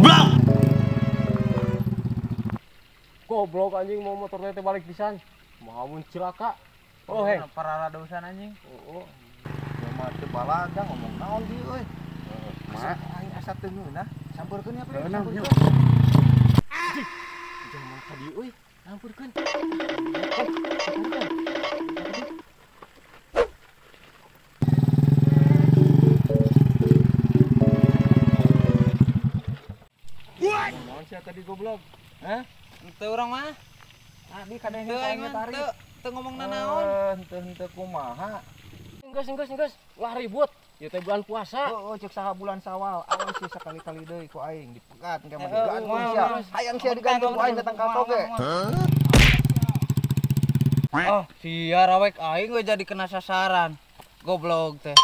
Goblok. Goblok anjing mau motor teh balik pisan. Maha cilaka. Oh hei, parah dosan anjing. Oh. Ya mah teu balaga ngomong naon dieu euy. Mah aing asa teu ngeunah. Sampeurkeun ya, Pri. Sampeurkeun. Jangan ka dieu euy. Sampeurkeun. Naon sia tadi goblok? Hah? Henteu urang mah. Tadi kadang aing tarik. Teu ngomong nanaon. Henteu kumaha. Enggeus, lah ribut. Ieu teh bulan puasa. Oh, cek saha bulan Sawal. Awas sih sekali-kali deui ku aing dipegat engke mah digantung sia. Hayang sia digantung ku aing datang ka toge. Oh, sia rawek aing we jadi kena sasaran. Goblok teh.